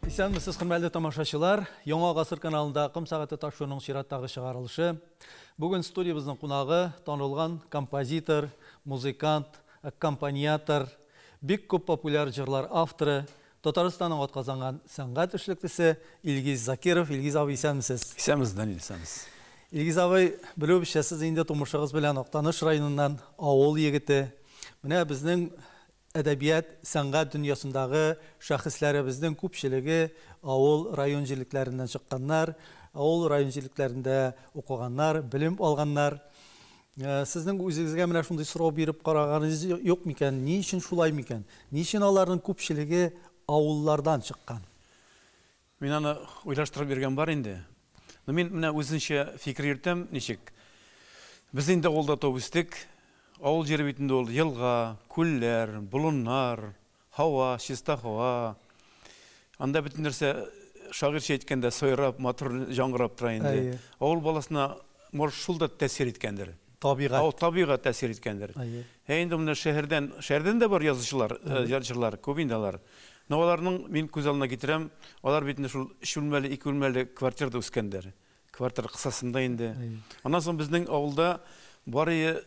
Исәнмесез, хөрмәтле тамашачылар. Яңа гасыр каналында Ком сәгате тапшыруының чираттагы чыгарылышы. Бүген студиябезнең кунагы танылган композитор, музыкант, аккомпаниатор, бик күп популяр җырлар авторы, Татарстанның атказанган сәнгать эшлеклесе Илгиз Закиров. Илгиз абый, исәнмесез. Исәнмесез, Данил, исәнмесез. Илгиз абый, белүебезчә, сез инде тумышыгыз белән Актаныш районыннан, авыл егете. Менә безнең әдәбият, сәнгать дөньясындагы шәхесләребезнең күпчелеге авыл, район җирлекләреннән чыкканнар, авыл, район җирлекләрендә укыганнар, белем алганнар. Сезнең үзегезгә менә шундый сорау биреп караганыгыз юк микән? Ни өчен шулай микән? Ни өчен аларның күпчелеге авыллардан чыккан? Мин аны уйлаштырып йөргән бар инде. Но мин менә үзенчә фикер йөртәм, ничек? Без инде авылда туып үстек. Авыл җире бит инде ул елга, күлләр, болыннар, һава, чиста һава. Анда бөтен нәрсә шагыйрьчә әйткәндә сайрап, матур яңгырап тора инде. Авыл баласына может шул да тәэсир иткәндер. Табигать. Ау, табигать тәэсир иткәндер. Ә инде менә шәһәрдән, шәһәрдән дә бар язучылар, җырчылар, күп инде алар. Но аларның мин күз алдына китерәм, алар бит инде шул өч бүлмәле, ике бүлмәле квартирада үскәннәр. Квартира кысасында инде. Аннан соң безнең авылда барые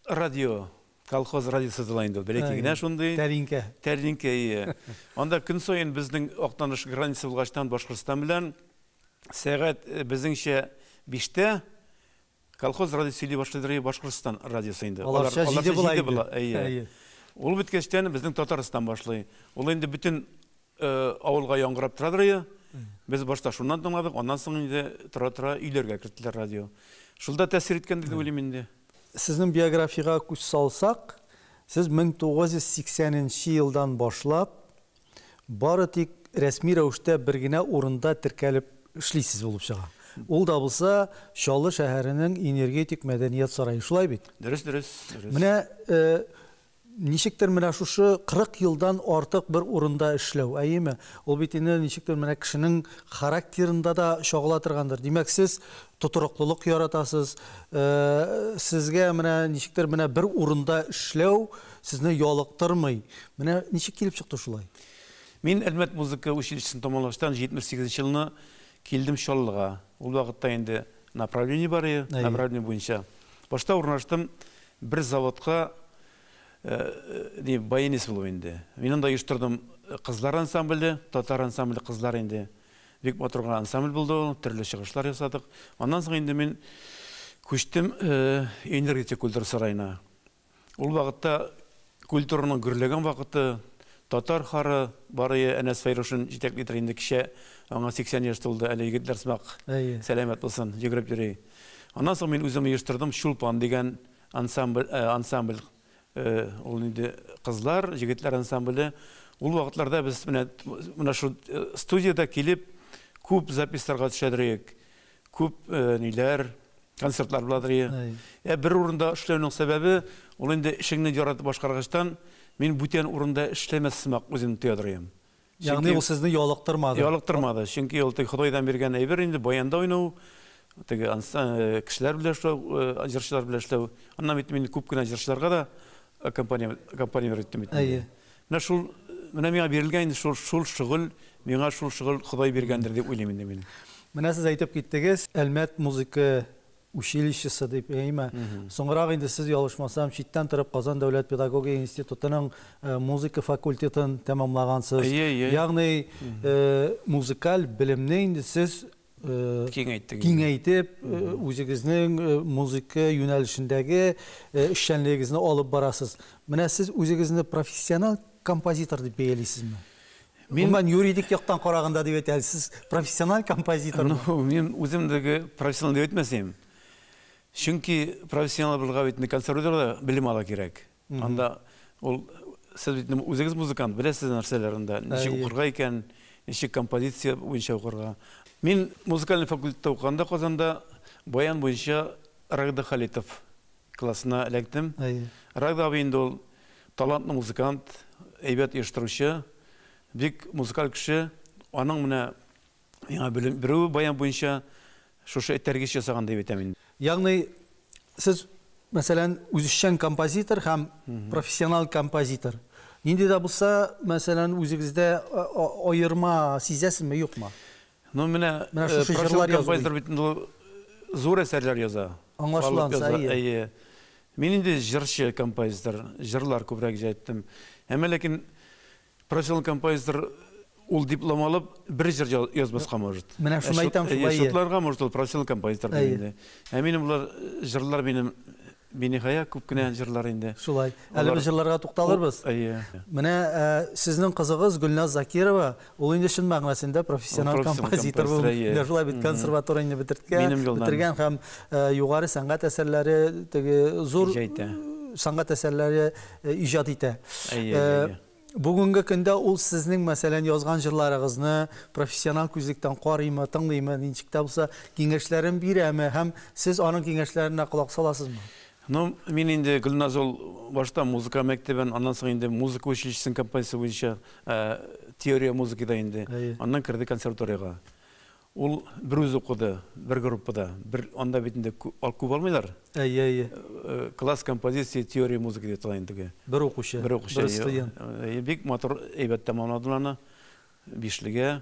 радио, колхоз радиосы була инде ул, бәләкәй генә шундый. Тәлинкә. Тәлинкә, ие. Анда көн саен безнең Актаныш граница булгачтан Башкортстан белән сәгать безнеңчә 5-тә колхоз радиосы сөйли башлыйдыр, Башкортстан радиосы инде. Аларча 7 була инде. Әйе. Ул беткәчтән безнең Татарстан башлый. Ул инде бөтен авылга яңгырап торадыр. Без башта шуннан тыңладык, аннан соң инде тора-тора өйләргә керттеләр радио. Шул да тәэсир иткән дип уйлыйм инде. Сезнең биографиягә күз салсак, сез 1980 нче елдан башлап бары тик рәсми рәвештә бер генә урында теркәлеп эшлисез булып чыга. Ул да булса Чаллы шәһәренең Энергетик мәдәният сарае, шулай бит? Дөрес, дөрес, дөрес. Менә ничектер менә шушы 40 елдан артык бер урында эшләү, әйеме? Ул бит инде ничектер менә кешенең характерында да чагыла торгандыр. Димәк, сез тотрыклылык яратасыз, сезгә менә ничектер менә бер урында эшләү сезне ялыктырмый. Менә ничек килеп чыкты шулай? Мин Әлмәт музыка училищесын тәмамлагачтан 78 нче елны килдем Чаллыга. Ул вакытта инде направление бар иде, направление буенча. Башта урнаштым бер заводка ни баянист булып инде. Мин анда оештырдым кызлар ансамбле, татар ансамбле кызлар инде. Бик матур гына ансамбль булды ул, төрле чыгышлар ясадык. Аннан соң инде мин күчтем энергетик культура сараена. Ул вакытта культураның гөрләгән вакыты, татар хоры барые Әнәс Фәйрушин җитәклидер инде кичә аңа 80 яшь тулды, әле егетләр сымак сәламәт булсын, йөгереп йөри. Аннан соң мин үзем оештырдым Чулпан дигән ансамбль, ансамбль ул инде кызлар, егетләр ансамбле. Ул вакытларда без менә менә шул студиядә килеп күп записьларга төшәдер идек. Күп ниләр, концертлар буладыр иде. Ә бер урында эшләүнең сәбәбе, ул инде эшеңне яратып башкаргачтан, мин бүтән урында эшләмәс сымак үземне тоядыр идем. Ягъни ул сезне ялыктырмады. Ялыктырмады. Чөнки ул теге Ходайдан биргән әйбер инде баянда уйнау, теге кешеләр белән эшләү, җырчылар белән эшләү. Аннан бит мин күп кенә җырчыларга да аккомпанемент иттем бит. Әйе. Менә шул, менә миңа бирелгән инде шул, шул шөгыль, миңа шул шөгыль Ходай биргәндер дип уйлыйм инде мин. Менә сез әйтеп киттегез, Әлмәт музыка училищесы дип, әйеме? Соңрак инде сез, ялгышмасам, читтән торып Казан дәүләт педагогия институтының музыка факультетын тәмамлагансыз. Әйе, әйе. Ягъни музыкаль белемне инде сез киңәйттек. Киңәйтеп, үзегезнең музыка юнәлешендәге эшчәнлегегезне алып барасыз. Менә сез үзегезне профессиональ композитор дип бәялисезме? Мин Гомумән, юридик яктан караганда дип әйтә, сез профессиональ композитормы? Ну, мин үзем теге профессионал дип әйтмәсем. Чөнки профессионал булырга бит инде консерваториядә белем ала кирәк. Анда ул сез бит үзегез музыкант, беләсез нәрсәләр анда, ничек укырга икән, ничек композиция буенча укырга. Мин музыкальный факультетта укыганда Казанда баян буенча Рагда Халитов классына эләктем. Рагда абый инде ул талантлы музыкант, әйбәт оештыручы, бик музыкаль кеше. Аның менә миңа белем бирүе баян буенча шушы этәргеч ясаган дип әйтәм инде. Ягъни сез, мәсәлән, үзешчән композитор һәм профессиональ композитор. Нинди дә булса, мәсәлән, үзегездә аерма сизәсезме, юкмы? Ну, менә Менә шушы җырлар профессионал язу композитор бит инде ул зур әсәрләр яза. Аңлашыла Халык ансы, яза, әйе. әйе. Мин инде җырчы композитор, җырлар күбрәк иҗат иттем. Әмма ләкин профессионал композитор ул диплом алып бер җыр язмаска может. Менә шуны әйтәм шулай. Әйе, шутларга может ул профессионал композитор Әйе. инде. Ә минем булар җырлар минем биниһая күп кенә җырлар инде. Шулай. Әле без җырларга тукталырбыз. Әйе. Менә сезнең кызыгыз Гөлназ Закирова, ул инде чын мәгънәсендә профессионал Ул профессионал композитор композитор, булып, әйе. менә шулай бит консерваторияне бетерткән, Минем юлдан. бетергән һәм югары сәнгать әсәрләре теге зур Иҗат итә. сәнгать әсәрләре иҗат итә. Әйе, әйе, әйе. Бүгенге көндә ул сезнең, мәсәлән, язган җырларыгызны профессионал күзлектән карыймы, тыңлыймы, ничек тә булса киңәшләрен бирәме һәм сез аның киңәшләренә колак саласызмы? Ну, мин инде Гөлназ ул башта музыка мәктәбен, аннан соң инде музыка училищесен композиция буенча теория музыкада инде. Әйе. Аннан керде консерваториягә. Ул бер үзе укыды, бер группада. Бер анда бит инде күп алмыйлар. Әйе, әйе. Класс композиции теория музыки дип атала инде теге. Бер укучы, Бер укучы, бер әйе. студент. Әйе, бик матур әйбәт тәмамладылар аны. Бишлегә.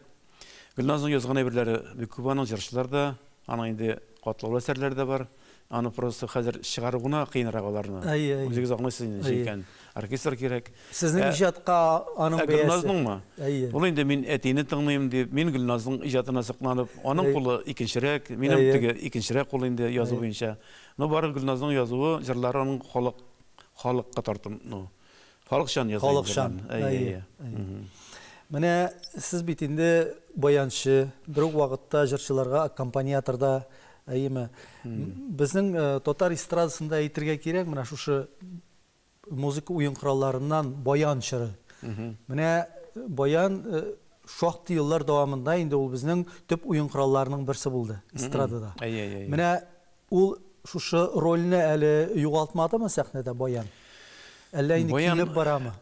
Гөлназның язган әйберләре бик күп аның, җырчылар да, аның инде катлаулы әсәрләре дә бар. Аны просто хәзер чыгару гына кыенрак аларны. Әйе, әйе. Үзегез аңлыйсыз инде, Әйе. икән. Оркестр кирәк. Сезнең иҗатка аның бәясе. Гөлназның Әйе. Ул инде мин әтине тыңлыйм дип, мин Гөлназның иҗатына сокланып, аның Әйе. кулы икенчерәк, минем Әйе. теге икенчерәк кул инде язу Әйе. буенча. Но бары Гөлназның язуы, җырлары аның халыкка тартым, ну, халыкчан яза инде Халыкчан. җырларын. Әйе, Әйе, әйе. әйе. Мгм. Менә сез бит инде баянчы, бер үк вакытта җырчыларга аккомпаниаторда, әйеме? Безнең татар эстрадасында әйтергә кирәк, менә шушы музыка уен коралларыннан баян чоры. Менә баян шактый еллар дәвамында инде ул безнең төп уен коралларының берсе булды эстрадада. Әйе, әйе, әйе. Менә ул шушы рольне әле югалтмадымы сәхнәдә баян? Әллә инде Баян килеп барамы?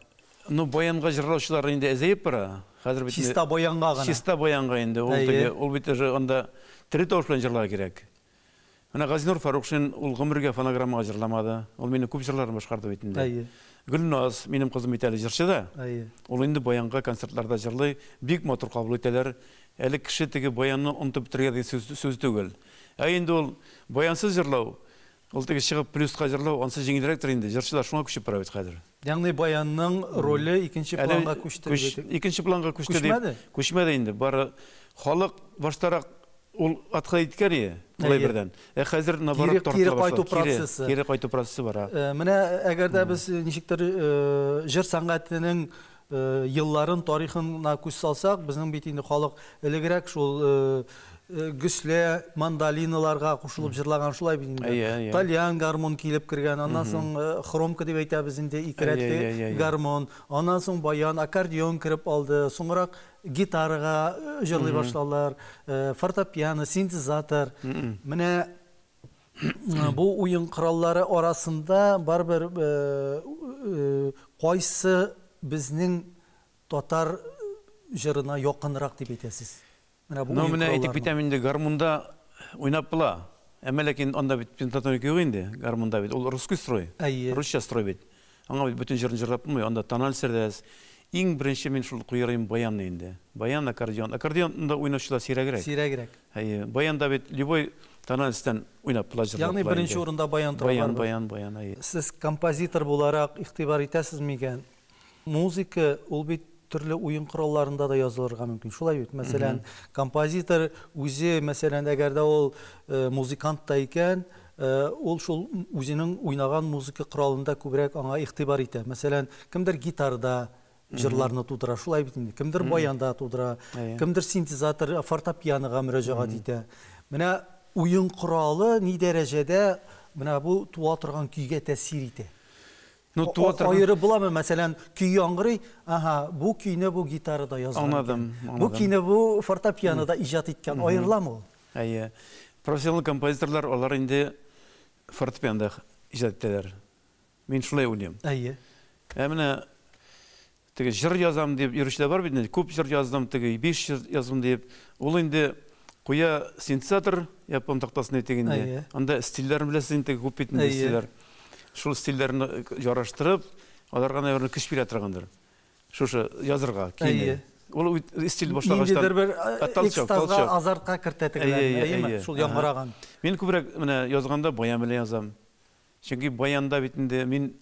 Ну, баянга җырлаучылар инде әзәеп бара. Хәзер бит инде Чиста баянга гына. Чиста баянга инде. Ул Әйе. теге, ул бит уже анда тере тавыш белән җырларга кирәк. Менә Газинур Фарукшин ул гомергә фонограммага җырламады. Ул минем күп җырларым башкарды бит инде. Әйе. Гөлназ, минем кызым бит әле җырчы да. Әйе. Ул инде баянга концертларда җырлый, бик матур кабул итәләр. Әле кеше теге баянны онытып бетерергә дигән сүз түгел. Ә инде ул баянсыз җырлау, ул теге чыгып плюска җырлау, ансы җиңелрәктер инде. Җырчылар шуңа күчеп бара бит хәзер. Ягъни баянның роле икенче Әле планга күчте дип. Икенче планга күчте дип. Күчмәде? Күчмәде инде. Бары халык баштарак ул атка иткән иде, улай Әйе. бердән. Ә хәзер наоборот Кире, тартыла кире башлады. кайту Кире, процессы. кире кайту процессы бара. Менә әгәр дә без ничектер җыр сәнгатенең елларын, тарихына күз салсак, безнең бит инде халык элегрәк шул гөслә, мандолиналарга кушылып җырлаган шулай бит инде. Әйе, әйе. Тальян гармон килеп кергән, аннан соң хромка дип әйтәбез инде, ике Әйе, рәтле әйе, әйе. гармон, аннан соң баян, аккордеон кереп алды, соңрак гитарага җырлый башладылар, фортепиано, синтезатор. Менә бу уен кораллары арасында барыбер кайсы безнең татар җырына якынрак дип әйтәсез? Менә бу Ну, уен менә әйтеп коралларының. китәм инде, гармунда уйнап була. Әмма ләкин анда бит пентатоника юк инде, гармунда бит. Ул русский строй. Әйе. Русча строй бит. Аңа бит бөтен җырын җырлап булмый, анда тональ сердәс. Иң беренче мин шул куярым баянны инде. Баян, аккордеон. Аккордеонда уйнаучылар сирәгрәк. Сирәгрәк. Әйе, баянда бит любой тональстән уйнап була, җырлап Ягъни була беренче инде. урында баян тора Баян, барыбер. баян, баян, әйе. Сез композитор буларак игътибар итәсез микән? Музыка ул бит төрле уен коралларында да язылырга мөмкин. Шулай бит. Мәсәлән, композитор үзе, мәсәлән, әгәр дә ул музыкант та икән, ул шул үзенең уйнаган музыка коралында күбрәк аңа игътибар итә. Мәсәлән, кемдер гитарда җырларны тудыра, шулай бит инде. Кемдер баянда тудыра, Әйе. кемдер синтезатор, фортепианога мөрәҗәгать итә. Менә уен коралы ни дәрәҗәдә менә бу туа торган көйгә тәэсир итә? Ну, туа торган Аерып буламы, мәсәлән, көй яңгырый, аһа, бу көйне бу гитарада язган Аңладым, икән. Бу аңладым. көйне бу фортепианода иҗат иткән. Аерыламы ул? Әйе. Профессионал композиторлар алар инде фортепианода иҗат итәләр. Мин шулай уйлыйм. Әйе. Ә менә теге җыр язам дип йөрүчеләр бар бит инде. Күп җыр яздым, теге 5 җыр яздым дип. Ул инде куя синтезатор, япон тактасын әйтик инде. Әйе. Анда стильләрен беләсез инде, күп бит инде Әйе. стильләр. Шул стильләрне яраштырып, аларга, наверное, көч бирә торгандыр. Шушы язырга көйне. Ул стиль башлагачтан. Ниндидер бер экстазга, азартка кертә тегеләрне, әйеме? Шул яңгыраган. Мин күбрәк менә язганда баян белән язам. Чөнки баянда бит инде мин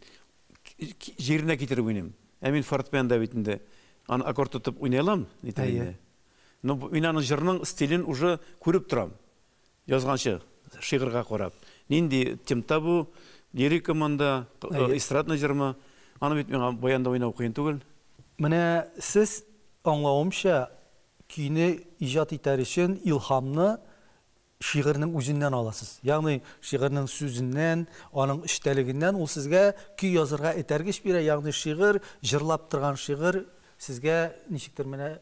җиренә китереп уйныйм. Ә мин фортепианда бит инде аны аккорд тотып уйный алам, нитә инде. Но мин аның җырның стилен уже күреп торам. Язганчы, шигырьгә карап. Нинди темпта бу, лирика монда, эстрадный җырмы? Аны бит миңа баянда уйнау кыен түгел. Менә сез, аңлавымча, көйне иҗат итәр өчен илһамны шигырьнең үзеннән аласыз. Ягъни шигырьнең сүзеннән, аның эчтәлегеннән ул сезгә көй язырга этәргеч бирә, ягъни шигырь, җырлап торган шигырь сезгә ничектер менә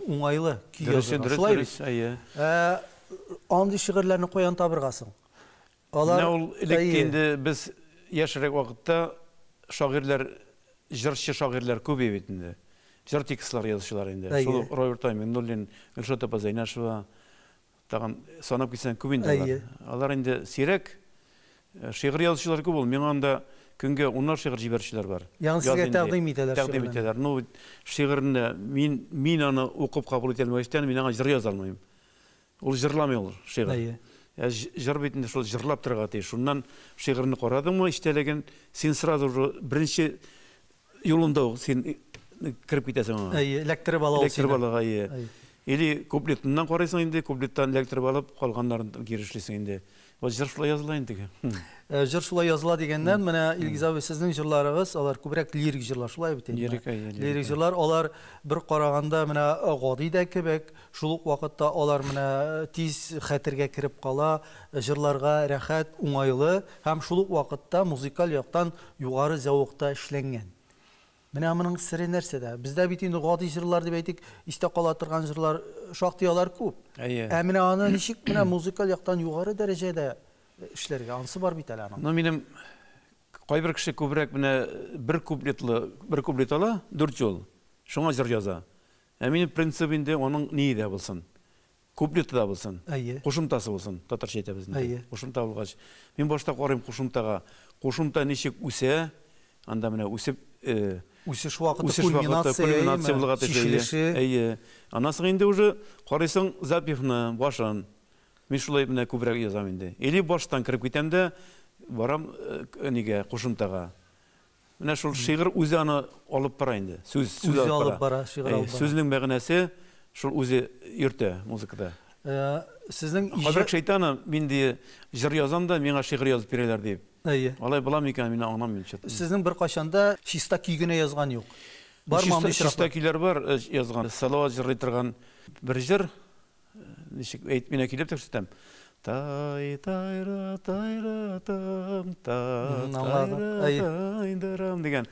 уңайлы көй язырга. Шулай бит? Әйе. Ә андый шигырьләрне каян табырга соң? Алар Менә ул элек инде без яшьрәк вакытта шагыйрьләр, җырчы шагыйрьләр күп иде бит инде. Җыр текстлары язучылар инде. Шул ук Роберт Миңнуллин, Гөлшат апа Зәйнәшева, тагын санап китсәң күп инде алар. Алар инде сирәк. Шигырь язучылар күп ул. Миңа анда көнгә уннар шигырь җибәрүчеләр бар. Ягъни сезгә тәкъдим итәләр. Тәкъдим итәләр. Ну, шигырьне мин мин аны укып кабул итә алмагачтан, мин аңа җыр яза алмыйм. Ул җырламый ул шигырь. Ә җыр бит инде шул җырлап торырга тиеш. Шуннан шигырьне карадыңмы, эчтәлеген, син сразу же беренче юлында ук син кереп китәсең аңа. Әйе, эләктереп ала ул сине. Эләктереп ала, әйе. Или куплетыннан карыйсың инде, куплеттан эләктереп алып, калганнарын кире эшлисең инде. Вот җыр шулай языла инде. Җыр шулай языла дигәннән, менә Илгиз абый, сезнең җырларыгыз, алар күбрәк лирик җырлар, шулай бит инде? Лирик, әйе. Лирик җырлар, алар бер караганда менә гади дә кебек, шул ук вакытта алар менә тиз хәтергә кереп кала, җырларга рәхәт, уңайлы һәм шул ук вакытта музыкаль яктан югары зәвыкта эшләнгән. Менә моның сере нәрсәдә? Бездә бит инде гади җырлар дип әйтик, истә кала торган җырлар шактый алар күп. Әйе. Ә менә аны ничек менә музыкаль яктан югары дәрәҗәдә эшләргә? Анысы бар бит әле аның. Ну, минем кайбер кеше күбрәк менә бер куплетлы, бер куплет ала, дүрт юл. Шуңа җыр яза. Ә минем принцип инде аның ние дә булсын. Куплеты да булсын. Әйе. Кушымтасы булсын. Татарча әйтәбез инде. Әйе. Кушымта булгач. Мин башта карыйм кушымтага. Кушымта ничек үсә, анда менә үсеп үсеш вакыты, үсеш вакыты, кульминация булырга тиеш. Чишелеше. Әйе. Аннан соң инде уже карыйсың запевны, башын. Мин шулай менә күбрәк язам инде. Или баштан кереп китәм дә барам нигә, кушымтага. Менә шул шигырь үзе аны алып бара инде. Сүз, сүз алып бара. Бара, шигырь алып бара. Сүзнең мәгънәсе шул үзе йөртә музыкада. Сезнең Кайбер кеше әйтә аны, мин ди җыр язам да, миңа шигырь язып бирәләр дип. Әйе. Алай була микән, мин аңламыйм чё-то. Сезнең беркайчан да чиста көй генә язган юк. Бармы андый очраклар? Чиста көйләр бар язган. Салават җырлый торган бер җыр. Ничек әйт, мин килеп төшсәм. Тай тай ра тай ра там та тай ра тай дигән.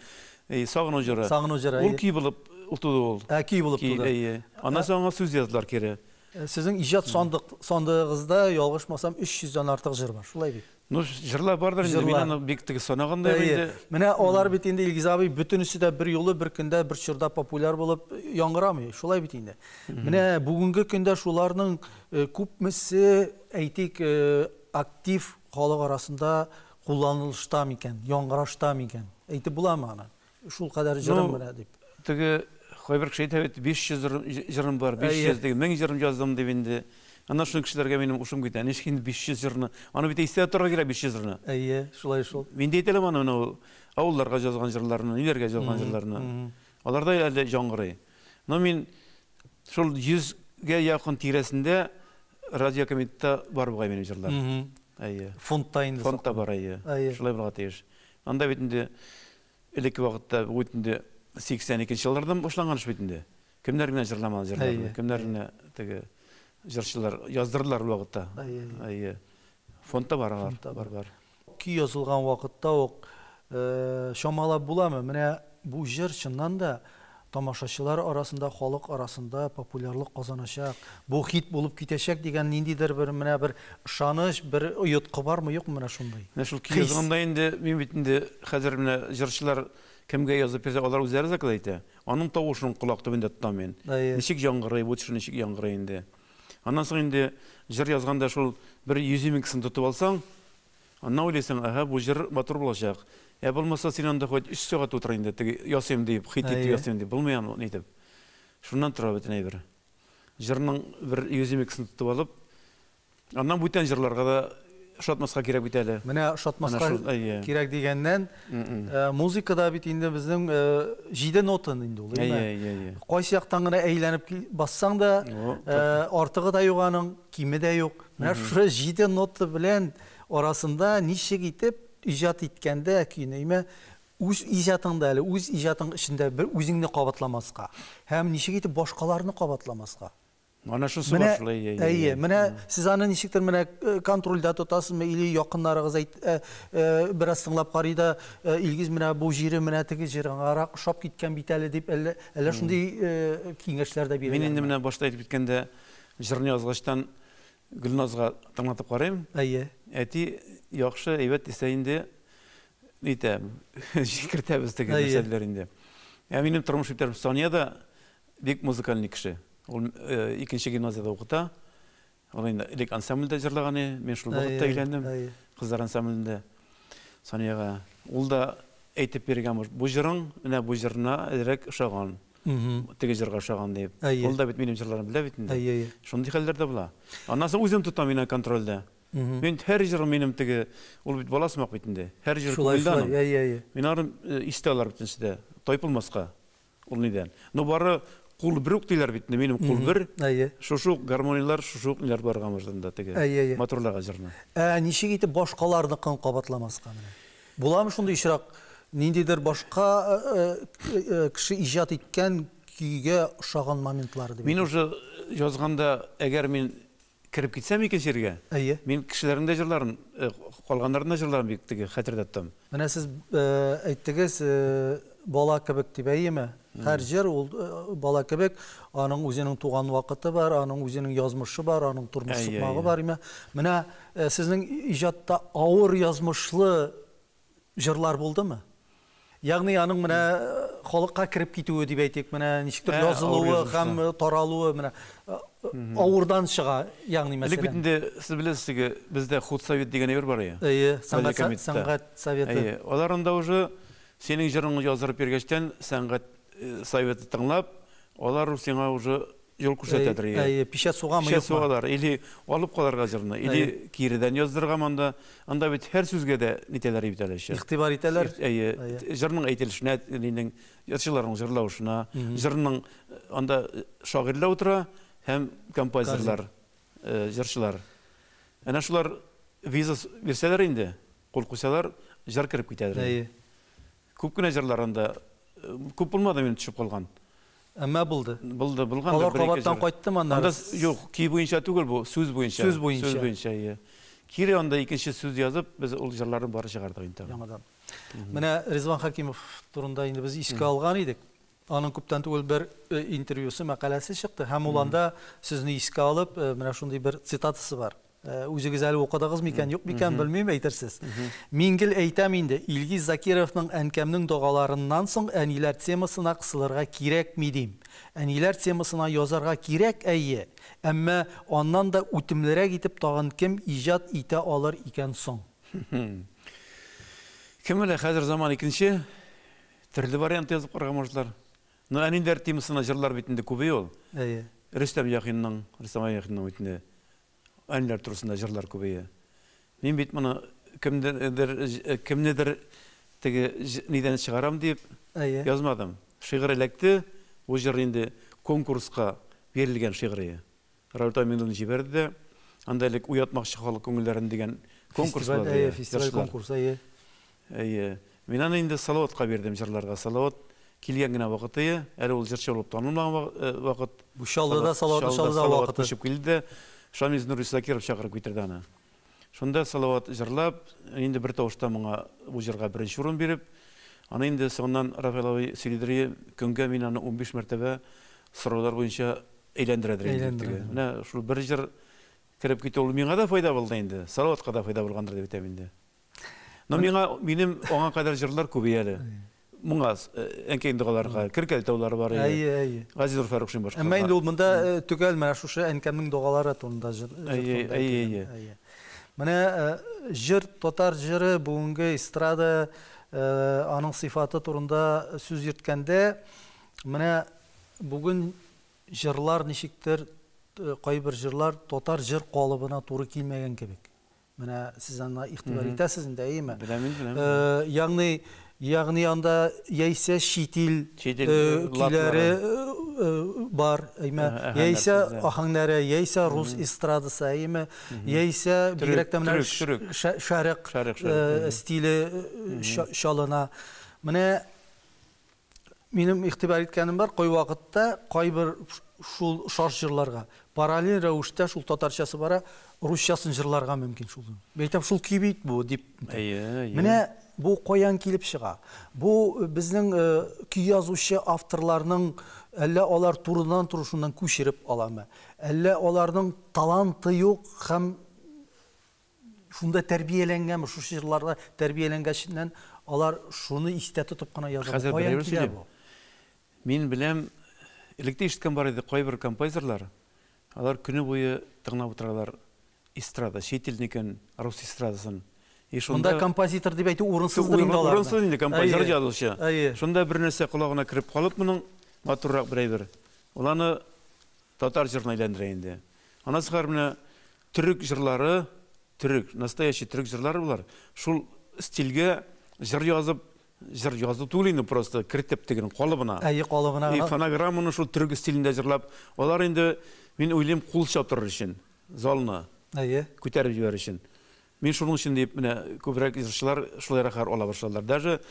Сагыну җыры. Сагыну җыры. Ул көй булып туды ул. Ә көй булып туды. Әйе. Аннан соң аңа сүз яздылар кире. Сезнең иҗат сандыгыгызда, ялгышмасам, 300 дән артык җыр бар. Шулай бит? Ну, җырлар бардыр инде, мин аны бик теге санаган да инде. Менә алар бит инде, Илгиз абый, бөтенесе дә бер юлы, бер көндә, бер чорда популяр булып яңгырамый. Шулай бит инде. Менә бүгенге көндә шуларның күпмесе, әйтик, актив халык арасында кулланылышта микән, яңгырашта микән? Әйтеп буламы аны? Шул кадәр җырым менә дип. Теге кайбер кеше әйтә бит, 500 җырым бар, 500 дип, 1000 җырым яздым дип инде. Аннан шуның кешеләргә минем ушым китә. Ничек инде 500 җырны? Аны бит истә торырга кирәк 500 җырны. Әйе, шулай шул. Мин дә әйтә алам аны, менә ул авылларга язган җырларны, ниләргә язган җырларны. Аларда әле яңгырый. Но мин шул 100гә якын тирәсендә радиокомитетта бар бугай минем җырлар. Әйе. Фондта инде. Фондта бар, әйе. Шулай булырга тиеш. Анда бит инде элекке вакытта бу инде 82 еллардан башланган эш бит инде. Кемнәр генә җырламады җырларны, кемнәр генә теге җырчылар яздырдылар ул вакытта. Әйе. Фондта бар алар, бар, бар. Көй язылган вакытта ук чамалап буламы? Менә бу җыр чыннан да тамашачылар арасында, халык арасында популярлык казаначак, бу хит булып китәчәк дигән ниндидер бер менә бер ышаныч, бер оеткы бармы, юкмы менә шундый? Менә шул көй язганда инде мин бит инде хәзер менә җырчылар кемгә язып бирсә, алар үзләре заказ әйтә. Аның тавышын колак төбендә тотам мин. Ничек яңгырый, бу төшү ничек яңгырый инде. Аннан соң инде җыр язганда шул бер изюминкасын тотып алсаң, Аннан уйлыйсың, әһә, бу җыр матур булачак. Ә булмаса, син анда хоть өч сәгать утыр инде, теге ясыйм диеп, хит итеп ясыйм дип, булмый аны нитеп. Шуннан тора бөтен әйбер. Җырның бер изюминкасын тотып алып, аннан бүтән җырларга да ошатмаска кирәк бит әле. Менә ошатмаска кирәк дигәннән, музыкада бит инде безнең җиде нота инде ул, әйеме? Әйе, әйе. Кайсы яктан гына әйләнеп бассаң да, артыгы да юк аның, киме дә юк. Менә шушы җиде нота белән арасында ничек итеп иҗат иткәндә көйне, әйме, үз иҗатыңда әле, үз иҗатың эчендә бер үзеңне кабатламаска һәм ничек итеп башкаларны кабатламаска. Менә шунысы бар шул, әйе, әйе. Әйе, менә сез аны ничектер менә контрольдә тотасызмы или якыннарыгыз әйт, бераз тыңлап карый да, Илгиз, менә бу җире, менә теге җир аңарак ошап киткән бит әле дип, әллә, әллә шундый киңәшләр дә бирәләрме? Мин инде менә башта әйтеп киткәндә, җырны язгачтан Гөлназга тыңлатып карыйм. Әйе. Әти яхшы, әйбәт дисә инде, нитәм, кертәбез теге нәрсәләр инде. Ә минем тормыш иптәшем Сания да бик музыкальный кеше. Ул икенче гимназиядә укыта. Ул инде элек ансамбльдә җырлаган иде. Мин шул вакытта өйләндем. Кызлар ансамблендә Саниягә. Ул да әйтеп биргән, бу җырың менә бу җырына әзрәк ошаган. Теге җырга ошаган дип. Ул да бит минем җырларымны белә бит инде. Әйе. Шундый хәлләр дә була. Аннан соң үзем тотам мин контрольдә. Мин һәр җырым минем теге, ул бит бала сымак бит инде. Һәр җыр күңелдә аның. Әйе, әйе. Мин аны истә алар бөтенесе дә. Тайпылмаска. Ул нидән? Но бары кул бер үк диләр бит инде, минем кул бер. Әйе. Шушы ук гармонияләр, шушы ук ниләр барган башында теге. Әйе, әйе. Матурларга җырны. Ә ничек итеп башкаларныкын кабатламаска менә? Буламы шундый очрак, ниндидер башка кеше иҗат иткән көйгә ошаган моментлар дип? Мин уже язганда, әгәр мин кереп китсәм икенче җиргә, Әйе. мин кешеләрнең дә җырларын, калганнарның да җырларын бик теге хәтердә тотам. Менә сез әйттегез, бала кебек дип, әйеме? Һәр җыр ул бала кебек, аның үзенең туган вакыты бар, аның үзенең язмышы бар, аның тормыш сукмагы бар, әйеме? Менә сезнең иҗатта авыр язмышлы җырлар булдымы? Ягъни аның менә халыкка кереп китүе дип әйтик, менә ничектер язылуы һәм таралуы менә авырдан чыга, ягъни мәсәлән. Элек бит инде сез беләсез теге бездә худсовет дигән әйбер бар иде. Әйе, сәнгать советы. Әйе, алар анда уже синең җырыңны яздырып биргәчтән сәнгать советы тыңлап, алар сиңа уже юл күрсәтәдер. Әйе, печать сугамы, юкмы? Печать сугалар, или алып калырга җырны, или киредән яздырырга монда. Анда бит һәр сүзгә дә нитәләр бит әле еще. Игътибар итәләр. Әйе, җырның әйтелешенә, нинең җырчыларның җырлавышына, җырның анда шагыйрьләр утыра һәм композиторлар, җырчылар. Әнә шулар виза бирсәләр инде, кул куйсалар, җыр кереп китәдер. Әйе. Күп кенә җырлар анда күп булмады минем төшеп калган. Әмма булды. Булды, булган. Алар кабаттан кайттымы аннары? Анда юк, көй буенча түгел бу, сүз буенча. Сүз буенча. Сүз буенча, әйе. Кире анда икенче сүз язып, без ул җырларны бары чыгардык инде. Яңадан. Менә Ризван Хәкимов турында инде без искә алган идек. Аның күптән түгел бер интервьюсы, мәкаләсе чыкты һәм ул анда сезне искә алып, менә шундый бер цитатасы бар. Үзегез әле укыдыгыз микән, юк микән, белмим, әйтерсез. Мин гел әйтәм инде, Илгиз Закировның әнкәмнең догаларыннан соң әниләр темасына кысылырга кирәкми дим. Әниләр темасына язарга кирәк, әйе, әмма аннан да үтемлерәк итеп тагын кем иҗат итә алыр икән соң? Кем белә, хәзер заман икенче, төрле вариант язып карарга можетлар. Ну, әниләр темасына җырлар бит инде күбәя ул. Әйе. Рөстәм Яхинның, Рөстәм Яхинның бит инде әниләр турысында җырлар күбәя. Мин бит моны кемдер, кемнедер теге нидән чыгарам дип язмадым. Шигырь эләкте, бу җыр инде конкурска бирелгән шигырь. Равил Таминовны җибәрде дә, анда элек уятмакчы халык күңелләрен дигән конкурс булды. Әйе, фестиваль конкурс, әйе. Әйе. Мин аны инде Салаватка бирдем җырларга. Салават килгән генә вакыты, әле ул җырчы булып танылмаган вакыт. Бу Чаллыда Салават Чаллыда вакыты. Күчеп килде. Шамил Нури Закиров чакырып китерде аны. Шунда Салават җырлап, инде бер тавышта моңа бу җырга беренче урын биреп, аны инде соңыннан Рафаэль абый сөйлидер, көнгә мин аны 15 мәртәбә сораулар буенча әйләндерәдер инде. Менә шул бер җыр кереп китү ул миңа да файда булды инде. Салаватка да файда булгандыр дип әйтәм инде. Но миңа минем аңа кадәр җырлар күбәя әле. Моңа әнкәй догаларга, Керкәл таулары бар иде. Әйе, әйе. Газиз Фәррухшин башка. Әмма инде ул монда төгәл менә шушы әнкәмнең догалары турында җыр. Әйе, әйе, әйе. Менә җыр, татар җыры, бүгенге эстрада, аның сыйфаты турында сүз йөрткәндә, менә бүген җырлар ничектер, кайбер җырлар татар җыр калыбына туры килмәгән кебек. Менә сез аңа игътибар итәсез инде, әйеме? Беләм инде, беләм. Ягъни, ягъни анда яисә чит ил көйләре бар, әйме? Яисә аһәңнәре, яисә рус эстрадасы, әйеме? Яисә бигрәк тә менә шәрык стиле чалына. Менә Минем игътибар иткәнем бар, кайвакытта кайбер шул шаш җырларга параллель рәвештә шул татарчасы бара, русчасын җырларга мөмкин шул. Мин әйтәм, шул көй бит бу, дип. Әйе, әйе. Менә бу каян килеп чыга? Бу безнең көй язучы авторларның әллә алар турыдан-туры шуннан күчереп аламы? Әллә аларның таланты юк һәм шунда тәрбияләнгәнме, шушы җырларда тәрбияләнгәченнән алар шуны истә тотып кына яза. Хәзер Каян бер килә сөйлим. бу? Мин беләм, элек тә ишеткән бар иде, кайбер композиторлар, алар көне буе тыңлап утыралар эстрада, чит илнекен, рус эстрадасын. И Монда шунда композитор дип әйтү урынсыздыр инде аларны. Урынсыз инде композитор Әйе. язучы. Әйе. Шунда бер нәрсә колагына кереп калып моның матуррак бер әйбер. Ул аны татар җырына әйләндерә инде. Аннан соң менә төрек җырлары, төрек, настоящий төрек җырлары болар. Шул стильгә җыр язып, җыр язу түгел инде просто кертеп тегенең калыбына. Әйе, калыбына И гына. фонограмманы шул төрек стилендә җырлап, алар инде, мин уйлыйм, кул чаптырыр өчен, залны Әйе. күтәреп җибәрер өчен. Мин шуның өчен дип, менә күбрәк җырчылар шулайрак хәр ала башладылар. Даже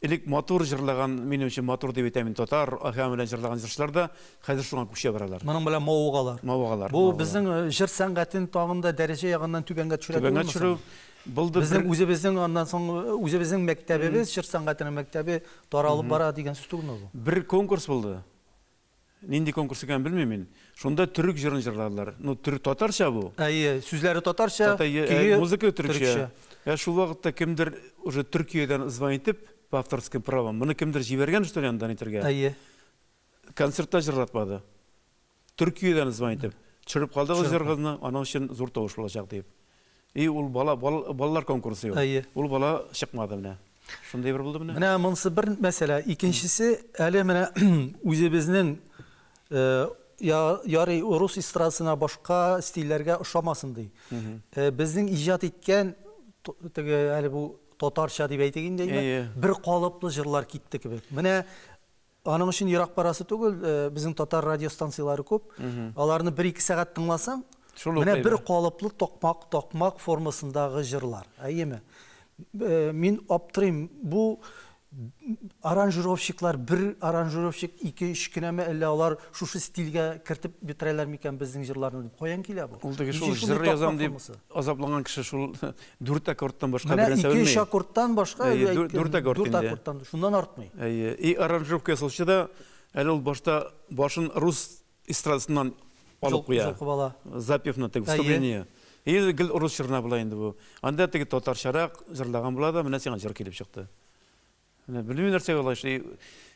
элек матур җырлаган, минем өчен матур дип әйтәм мин, татар аһәңе белән җырлаган җырчылар да хәзер шуңа күчә баралар. Моның белән мавыгалар. Мавыгалар, Бу мавыгалар. безнең җыр сәнгатен тагын да дәрәҗә ягыннан түбәнгә төшерә Түбәнгә түгелме төшерү соң? булды. Безнең үзебезнең аннан соң үзебезнең мәктәбебез, җыр сәнгатенең мәктәбе таралып бара дигән сүз түгелме бу? Бер конкурс булды. Нинди конкурс икәнен белмим мин. Шунда төрек җырын җырладылар. Ну, төрек татарча бу. Әйе, сүзләре татарча, Тата, көе музыка төрекчә. төрекчә. Ә шул вакытта кемдер уже Төркиядән звонить итеп, по авторским правам, моны кемдер җибәргән, что ли, андан итергә. Әйе. Концертта җырлатмады. Төркиядән звонить итеп, төшереп калдыгыз Төшереп җырыгызны, аның өчен зур тавыш булачак дип. И ул бала, балалар конкурсы ул. Әйе. Ул бала чыкмады менә. Шундый бер булды менә. Менә монысы бер мәсьәлә. Икенчесе, әле менә үзебезнең ярый рус эстрадасына башка стильләргә ошамасын ди. Безнең иҗат иткән теге әле бу татарча дип әйтик инде, Әйе. бер калыплы җырлар китте кебек. Менә аның өчен ерак барасы түгел, безнең татар радиостанцияләре күп. Аларны бер-ике сәгать тыңласаң, Шул ук менә әйбер. бер калыплы токмак, токмак формасындагы җырлар. Әйеме? Мин аптырыйм, бу аранжировщиклар, бер аранжировщик ике-өч кенәме, әллә алар шушы стильгә кертеп бетерәләр микән безнең җырларны дип. Каян килә бу? Ул теге шул Ничек шундый җыр язам такмак дип формасы? азапланган кеше шул дүрт аккордтан башка Менә бер нәрсә ике-өч белми. аккордтан башка, Әйе, әйткән, дүрт аккорд дүрт инде. аккордтан, шуннан артмый. Әйе, и аранжировка ясаучы да әле ул башта башын рус эстрадасыннан алып куя. Жолкып ала. Запевны теге Әйе. вступление. И гел рус җырына була инде бу. Анда теге татарчарак җырлаган була да, менә сиңа җыр килеп чыкты. Менә белмим нәрсәгә алай эшли.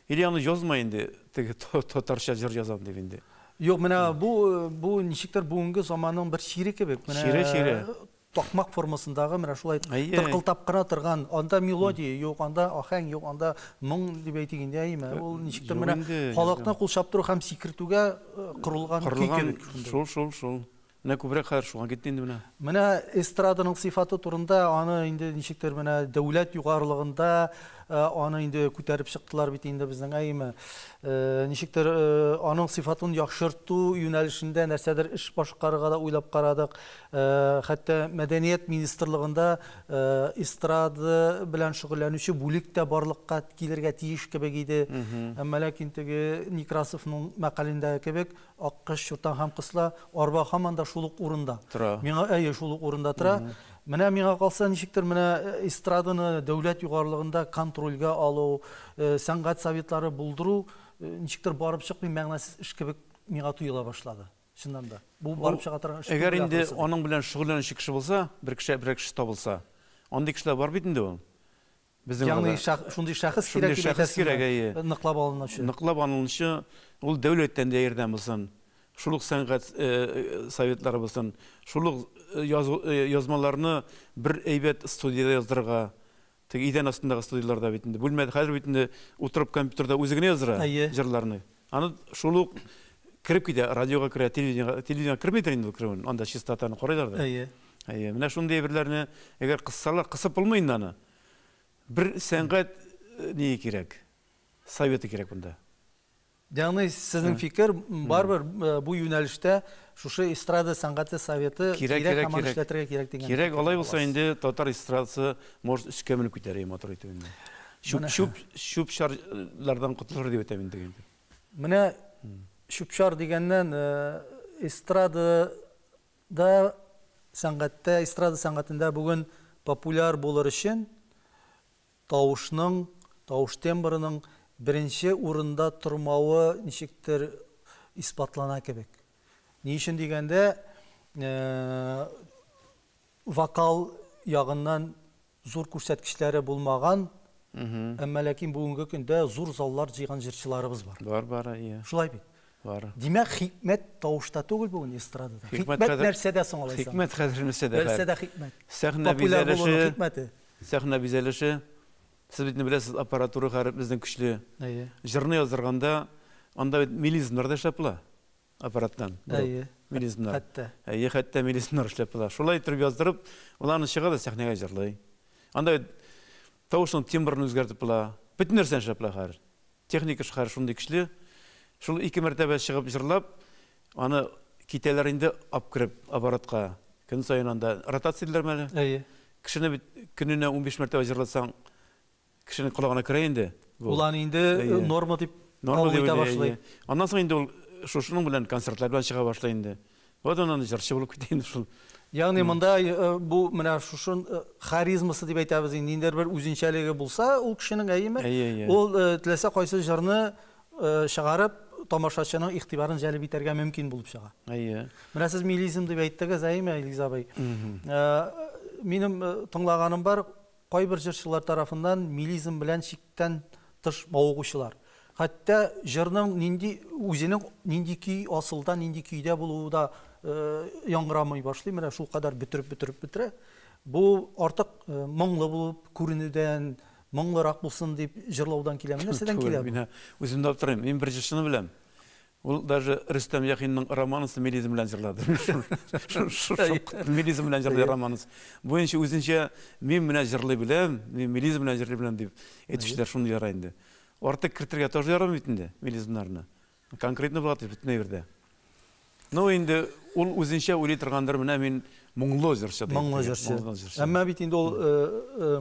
Или аны язма инде, теге татарча җыр язам дип инде. Юк, менә бу ничектер бүгенге заманның бер чире кебек. Менә Чире, чире. Такмак формасындагы менә шулай Әйе. тыркылтап кына торган, анда мелодия юк, анда аһәң юк, анда моң дип әйтик инде, әйеме? Ул ничектер Юк менә инде, халыкны кул чаптыру һәм сикертүгә корылган күй Корылган кебек шундый. шул, шул, шул. Менә күбрәк хәзер шуңа китте инде менә. Менә эстраданың сыйфаты турында аны инде ничектер менә дәүләт югарылыгында аны инде күтәреп чыктылар бит инде безнең, әйеме? Ничектер аның сыйфатын яхшырту юнәлешендә нәрсәдер эш башкарырга да уйлап карадык. Хәтта мәдәният министрлыгында эстрада белән шөгыльләнүче бүлек тә барлыкка килергә тиеш кебек иде. Әмма ләкин теге Некрасовның мәкалендәге кебек, Аккош, Чуртан һәм Кысла, арба һаман да шул ук урында. Тора. Миңа, әйе, шул ук урында тора. Менә миңа калса, ничектер менә эстраданы дәүләт югарылыгында контрольгә алу, сәнгать советлары булдыру, ничектер барып чыкмый, мәгънәсез эш кебек миңа тоела башлады. Чыннан да. Бу барып чыга торган эш Әгәр түгел инде ахрысы. аның белән шөгыльләнүче кеше булса, бер кеше, бер кеше табылса, андый кешеләр бар бит инде ул. Безнең Ягъни арада. шундый шәхес Шундый кирәк дип шәхес әйтәсеңме? кирәк, әйе. Ныклап алынучы. Ныклап алынучы, ул дәүләттән дә ярдәм булсын. Шул ук сәнгать советлары булсын, шул ук язмаларны бер әйбәт студиядә яздырырга. Теге идән астындагы студияләрдә бит инде. Бүлмәдә хәзер бит инде утырып компьютерда үзе генә яздыра җырларны. Аны шул ук кереп китә, радиога керә, телевидениегә, телевидениегә кермидер инде ул керүен, анда чистотаны карыйлар да. Әйе. Әйе, менә шундый әйберләрне әгәр кыссалар, кысып булмый инде аны. Бер сәнгать ние кирәк, советы кирәк монда. Ягъни сезнең фикер, барыбер бу юнәлештә шушы эстрада сәнгате советы кирәк, кирәк һәм аны эшләтергә кирәк дигән. Кирәк, алай булса инде татар эстрадасы может өскә менеп китәр, матур итеп инде. Чүп чүп чүп-чарлардан котылыр дип әйтәм инде. Менә чүп-чар дигәннән, эстрадада сәнгатьтә, эстрада сәнгатендә бүген популяр булыр өчен тавышның, тавыш тембрының беренче урында тормавы ничектер исбатлана кебек. Ни өчен дигәндә, вокал ягыннан зур күрсәткечләре булмаган, әмма ләкин бүгенге көндә зур заллар җыйган җырчыларыбыз бар. Бар, бар, әйе. Шулай бит? Бар. Димәк, хикмәт тавышта түгел бүген эстрадада. Хикмәт нәрсәдә соң алайса? Хикмәт хәзер нәрсәдә? Нәрсәдә хикмәт? Сәхнә бизәлеше. Сәхнә бизәлеше. Сез бит беләсез, аппаратура хәзер безнең көчле. Әйе. Җырны яздырганда анда бит мелизмнар да эшләп була аппараттан. Әйе. Мелизмнар. Хәтта. Әйе, хәтта мелизмнар эшләп була. Шулай итеп яздырып, ул аны чыга да сәхнәгә җырлый. Анда бит тавышның тембрын үзгәртеп була. Бөтен нәрсәне эшләп була хәзер. Техника хәзер шундый көчле. Шул ике мәртәбә чыгып җырлап, аны китәләр инде ап кереп аппаратка. Көн саен анда ротация диләрме әле? Әйе. Кешене бит көненә 15 мәртәбә җырлатсаң, кешенең колагына керә инде. Ул аны инде норма дип кабул итә башлый. Аннан соң инде ул шушының белән концертлар белән чыга башлый инде. Вот аннан җырчы булып китә инде шул. Ягъни монда бу менә шушын харизмасы дип әйтәбез инде, ниндидер бер үзенчәлеге булса, ул кешенең, әйеме? Ул теләсә кайсы җырны чыгарып, тамашачының игътибарын җәлеп итәргә мөмкин булып чыга. Әйе. Менә сез мелизм дип әйттегез, әйеме, Илгиз абый? Минем тыңлаганым бар, кайбер җырчылар тарафыннан мелизм белән чиктән тыш мавыгучылар. Хәтта җырның нинди үзенең нинди көй асылда, нинди көйдә булуы да яңгырамый башлый. Менә шул кадәр бөтереп бөтереп бетерә. Бу артык моңлы булып күренүдән, моңлырак булсын дип җырлаудан киләме? Нәрсәдән килә? Мин үзем дә аптырыйм. Мин бер җырчыны беләм. Ул даже Рөстәм Яхинның романсы мелизм белән җырлады. Мелизм белән җырлый романсы. Буенча үзенчә мин менә җырлый беләм, мин мелизм белән җырлый беләм дип әйтүчеләр шундый яра инде. Артык кертергә тоже ярамый бит инде мелизмнарны. Конкретно була дип бөтен әйбердә. Ну инде ул үзенчә уйлый торгандыр, менә мин моңлы җырчы дип. Моңлы җырчы. Әмма бит инде ул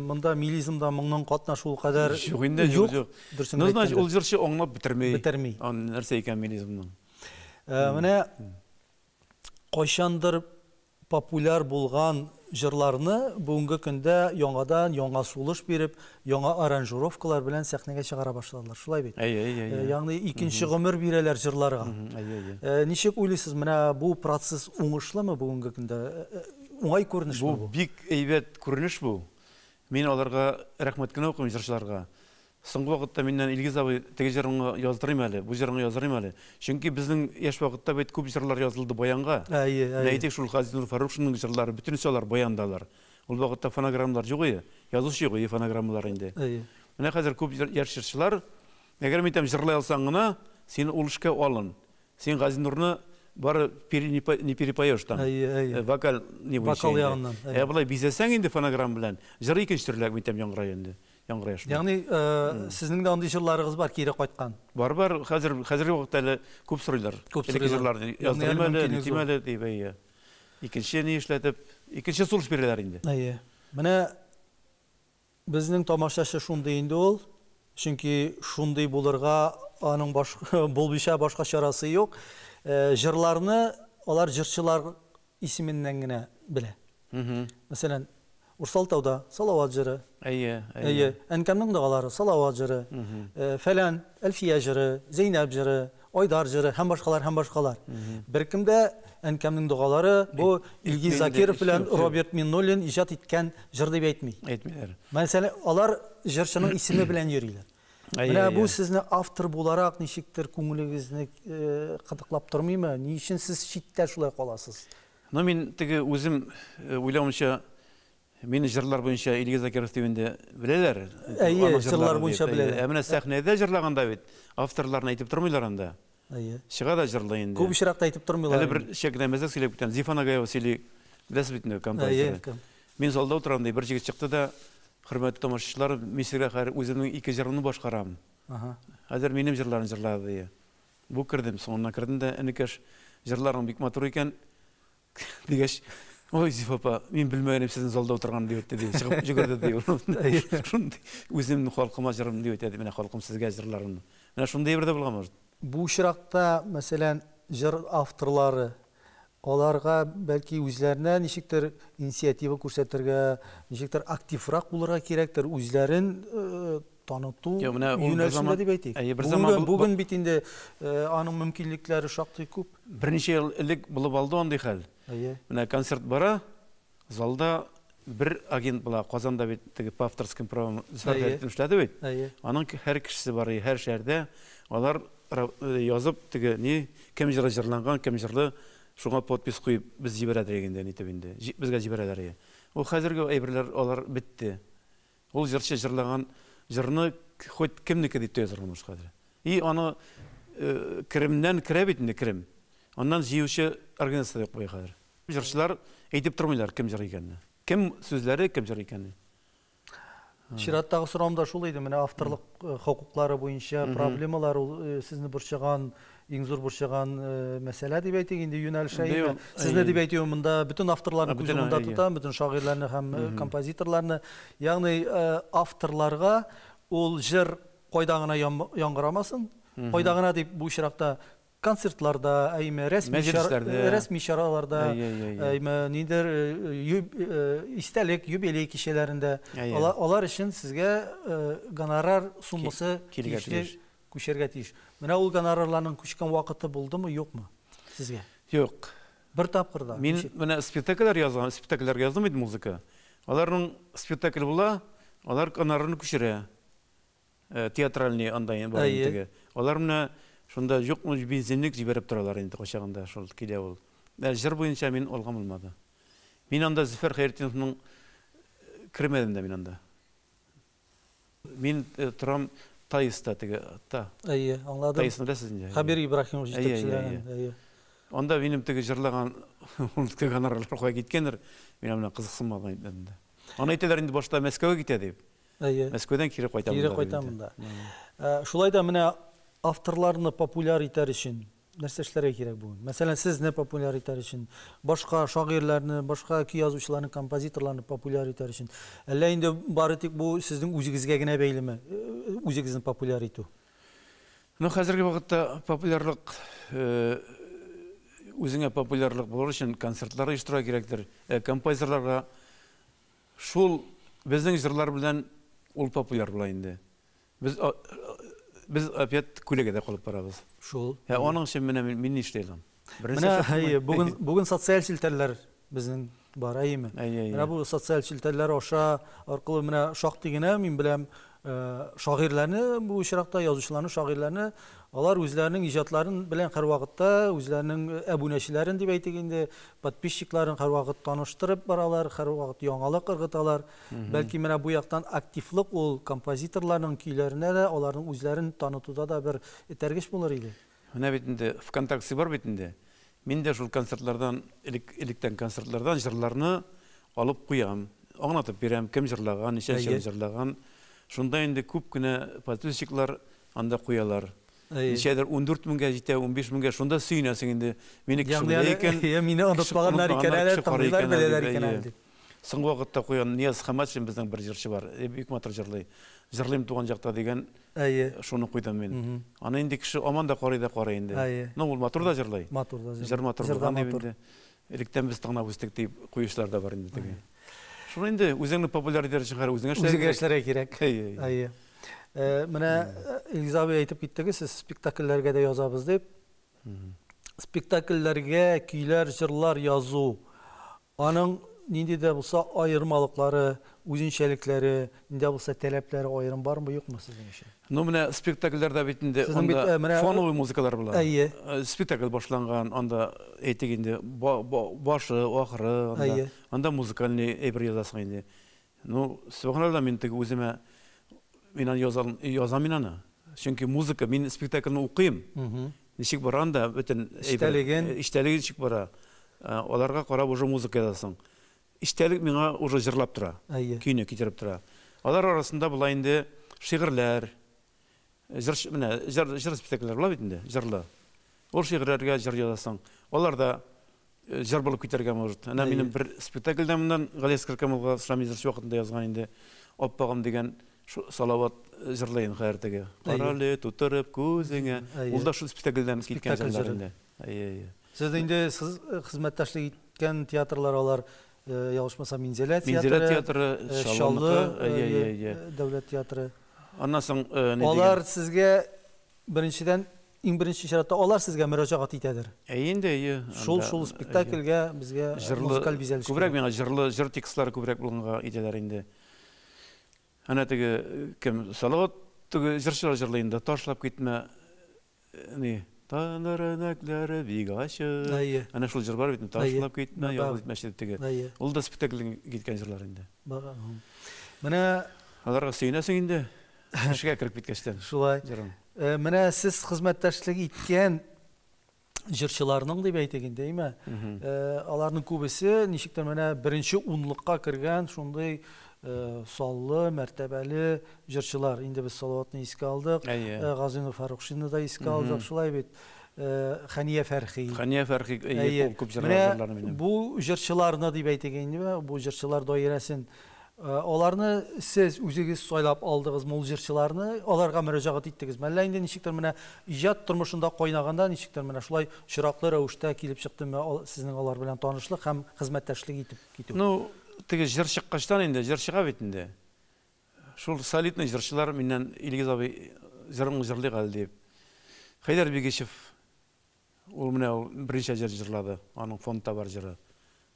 монда мелизмда моңның катнашуы кадәр юк инде, юк, юк. Дөресен Ну, значит, әйткәндә. ул җырчы аңлап бетерми. Бетерми. Ан нәрсә икән мелизмның. Менә кайчандыр популяр булган җырларны бүгенге көндә яңадан яңа сулыш биреп, яңа аранжировкалар белән сәхнәгә чыгара башладылар. Шулай бит? Әйе, әйе, әйе. Ягъни икенче гомер бирәләр җырларга. Әйе, әйе. Ничек уйлыйсыз, менә бу процесс уңышлымы бүгенге көндә? Уңай күренешме бу? Бу бик әйбәт күренеш бу. Мин аларга рәхмәт кенә укыйм җырчыларга. Соңгы вакытта миннән Илгиз абый теге җырыңны яздырыйм әле, бу җырыңны яздырыйм әле. Чөнки безнең яшь вакытта бит күп җырлар язылды баянга. Әйе, әйе. Әйтик, шул Газизнур Фаррухшинның җырлары бөтенесе алар баяндалар. Ул вакытта фонограммалар юк иде, язучы юк иде фонограммалар инде. Әйе. Менә хәзер күп яшь җырчылар, әгәр мин әйтәм җырлый алсаң гына, син ул эшкә алын. Син Газизнурны бары не перепоешь там. Әйе, әйе. Вокал не буенча. Вокал ягыннан. Ә болай бизәсәң инде фонограмма белән, җыр икенче төрле мин әйтәм яңгырай инде. Ягъни сезнең дә андый җырларыгыз бар, кире кайткан. Бар, бар, хәзер хәзерге вакытта әле күп сорыйлар. Күп сорыйлар. Җырларны яздырыйм әле, нитим әле дип, әйе. Икенче ни эшләтеп, икенче сулыш бирәләр инде. Әйе. Менә безнең тамашачы шундый инде ул, чөнки шундый булырга аның баш булмыйча башка чарасы юк. Җырларны алар җырчылар исеменнән генә белә. Мәсәлән, Урсалтауда Салават җыры. Әйе, әйе. Әнкәмнең догалары Салават җыры. Фәлән, Әлфия җыры, Зәйнәб җыры, Айдар җыры һәм башкалар һәм башкалар. Беркем дә Әнкәмнең догалары бу Илгиз Закиров белән Роберт Миннуллин иҗат иткән җыр дип әйтми. Әйтмиләр. Мәсәлән, алар җырчының исеме белән йөриләр. Менә бу сезне автор буларак ничектер күңелегезне кытыклап тормыймы? Ни өчен сез читтә шулай каласыз? Ну, мин теге үзем уйлавымча, мине җырлар буенча Илгиз Закиров дип инде беләләр. Әйе, җырлар буенча беләләр. Ә менә сәхнәдә җырлаганда бит авторларны әйтеп тормыйлар анда. Әйе. Чыга да җырлый инде. Күп очракта әйтеп тормыйлар. Әле бер чәк кенә мәзәк сөйләп китәм. Зифа Нагаева сөйли, беләсез бит инде композитор. Мин залда утырам ди, бер җегет чыкты да, хөрмәтле тамашачылар, мин сезгә хәзер үземнең ике җырымны башкарам. Хәзер минем җырларны җырлады ди. Бу кердем, соңыннан кердем дә, энекәш, җырларың бик матур икән, дигәч, ой, Зифа апа, мин белмәгән идем сезнең залда утырганны, дип әйтте, ди. Чыгып йөгерде, ди. Шундый үземнең халкыма җырым, дип әйтә, ди. Менә халкым сезгә җырларымны. Менә шундый әйбер дә булган, может. Бу очракта, мәсәлән, җыр авторлары, аларга бәлки үзләренә ничектер инициатива күрсәтергә, ничектер активрак булырга кирәктер, үзләрен таныту юнәлешендә дип әйтик. Бүген бит инде аның мөмкинлекләре шактый күп. Берничә ел элек булып алды андый хәл. Менә концерт бара, залда бер агент була, Казанда бит теге по авторским правам Зөфәр Хәйретдинов эшләде бит. Аның һәр кешесе бар, һәр шәһәрдә алар язып теге ни, кем җыры җырланган, кем җырлы, шуңа подпись куеп без җибәрәдер инде, нитеп инде. Безгә җибәрәләр. Ул хәзерге әйберләр алар бетте. Ул җырчы җырлаган җырны хоть кемнеке дип тә язырга может хәзер. И аны керемнән керә бит инде керем. Аннан җыючы организация юк буе хәзер. Җырчылар әйтеп тормыйлар кем җыр икәнне. Кем сүзләре, кем җыр икәнне. Чираттагы сорауым да шул иде. Менә авторлык хокуклары буенча проблемалар ул сезне борчыган, иң зур борчыган мәсьәлә дип әйтик инде юнәлеш әйеме? Сезне дип әйтүем монда бөтен авторларны күз уңында тотам, бөтен шагыйрьләрне һәм композиторларны. Ягъни авторларга ул җыр кайда гына яңгырамасын, кайда гына дип бу очракта концертларда, әйме, рәсми чараларда, әйме, ниндидер истәлек, юбилей кичәләрендә, алар өчен сезгә гонорар суммасы тиешле күчәргә тиеш. Менә ул гонорарларның күчкән вакыты булдымы, юкмы сезгә? Юк. Бер тапкыр да. Мин менә спектакльләр язган, спектакльләргә яздым бит музыка. Аларның спектакль була, алар гонорарны күчерә. Театральный анда бар инде. Алар менә шунда юкмы бензинлек җибәреп торалар инде кайчагында шул килә ул. Ә җыр буенча мин алган булмады. Мин анда Зөфәр Хәйретдиновның кермәдем дә мин анда. Мин торам Таиста теге та. Әйе, аңладым. Таисны беләсез инде. Хәбир Ибраһимов җитәкчеләгән. Әйе. Анда минем теге җырлаган ул теге гонорарлар кая киткәндер, мин аны кызыксынмадым инде. Аны әйтәләр инде башта Мәскәүгә китә дип. Әйе. Мәскәүдән кире кайтам. Кире кайтам монда. Шулай да менә авторларны популяр итәр өчен нәрсә эшләргә кирәк бүген? Мәсәлән, сезне популяр итәр өчен, башка шагыйрьләрне, башка көй язучыларны, композиторларны популяр итәр өчен. Әллә инде бары тик бу сезнең үзегезгә генә бәйлеме? Үзегезне популяр итү. Ну, хәзерге вакытта популярлык үзеңә популярлык булыр өчен концертлар оештырырга кирәктер. Композиторларга шул безнең җырлар белән ул популяр була инде. Без без опять күләгәдә калып барабыз. Шул. Ә аның өчен менә мин ни эшли алам? Менә әйе, бүген бүген социаль челтәрләр безнең бар, әйеме? Менә бу социаль челтәрләр аша аркылы менә шактый гына мин беләм шагыйрьләрне бу очракта язучыларны, шагыйрьләрне алар үзләренең иҗатларын белән һәрвакытта үзләренең әбүнәчеләрен дип әйтик инде, подписчикларын һәрвакыт таныштырып баралар, һәрвакыт яңалык ыргыталар. Бәлки менә бу яктан активлык ул композиторларның көйләренә дә, аларның үзләрен танытуда да бер этәргеч булыр иде. Менә бит инде ВКонтакте бар бит инде. Мин дә шул концертлардан, электән концертлардан җырларны алып куям. Аңлатып бирәм, кем җырлаган, ничә җыр җырлаган. Шунда инде күп кенә подписчиклар анда куялар. Ничәдер 14 меңгә җитә, 15 меңгә, шунда сөенәсең инде. Мине кеше белә икән. Мине онытмаганнар икән әле, тыңлыйлар, беләләр икән әле дип. Соңгы вакытта куйган Нияз Хаматшин безнең бер җырчы бар. Бик матур җырлый. Җырлыйм туган якта дигән. Шуны куйдым мин. Аны инде кеше аман да карый да карый инде. Ну, ул матур да җырлый. Матур да җырлый. Җыр матур булган дип инде. Электән без тыңлап үстек дип куючылар да бар инде теге. Шуны инде үзеңне популяр итәр өчен хәзер үзеңә эшләргә Үзеңә эшләргә кирәк. Әйе. Менә Илгиз абый әйтеп киттегез, сез спектакльләргә дә язабыз дип. Спектакльләргә көйләр, җырлар язу, аның нинди дә булса аермалыклары, үзенчәлекләре, нинди булса таләпләре аерым бармы, юкмы сезнең өчен? Ну, менә спектакльләрдә бит инде анда менә фоновый музыкалар була. Әйе. Спектакль башланган, анда әйтик инде башы, ахыры, анда, анда музыкальный әйбер язасың инде. Ну, сөбханалла, мин теге үземә мин аны язам, язам мин аны. Чөнки музыка, мин спектакльне укыйм. Ничек бара анда бөтен эчтәлеген, эчтәлеге ничек бара. Аларга карап уже музыка язасың. Эчтәлек миңа уже җырлап тора. Көйне китереп тора. Алар арасында була инде шигырьләр, җыр, менә җыр, җыр спектакльләр була бит инде, җырлы. Ул шигырьләргә җыр язасың. Алар да җыр булып китәргә может. Әнә минем бер спектакльдә моннан Галиәсгар Камалга Шамил җырчы вакытында язган инде Аппагым дигән Салават җырлый инде хәзер теге. Карале, тутырып күзеңә. Ул да шул спектакльдән киткән җырлар инде. Әйе, әйе. Сез инде сез хезмәттәшлек иткән театрлар алар, ялгышмасам, Минзәлә театры, Минзәлә театры, Чаллы дәүләт театры. Аннан соң ни Алар сезгә беренчедән, иң беренче чиратта алар сезгә мөрәҗәгать итәдер. Әйе инде, әйе. Шул шул спектакльгә безгә музыкаль бизәлеш. Күбрәк миңа җырлы, җыр текстлары күбрәк булганга итәләр инде. Әнә теге кем Салават теге җырчылар җырлый инде, ташлап китмә ни Танырынәкләре бик ачы. Әйе. Әнә шул җыр бар бит, ташлап китмә, ялгыз итмәче дип теге. Әйе. Ул да спектакльдән киткән җырлар инде. Бар. Менә аларга сөенәсең инде. Кешегә кереп киткәчтән. Шулай. Җырың. Менә сез хезмәттәшлек иткән җырчыларның дип әйтик инде, әйме? Аларның күбесе ничектер менә беренче унлыкка кергән шундый саллы, мәртәбәле җырчылар. Инде без Салаватны искә алдык, Газинур Фарукшинны да искә алдык, шулай бит. Хәния Фәрхи. Хәния Фәрхи, әйе, ул күп җырлар җырлады минем. Бу җырчыларны дип әйтик инде, бу җырчылар даирәсен, аларны сез үзегез сайлап алдыгызмы ул җырчыларны, аларга мөрәҗәгать иттегезме? Әллә инде ничектер менә иҗат тормышында кайнаганда ничектер менә шулай очраклы рәвештә килеп чыктымы сезнең алар белән танышлык һәм хезмәттәшлек итеп китү? Ну, теге җыр чыккачтан инде, җыр чыга бит инде. Шул солидный җырчылар миннән Илгиз абый җырыңны җырлыйк әле дип. Хәйдәр Бигичев, ул менә ул берничә җыр җырлады, аның фондта бар җыры.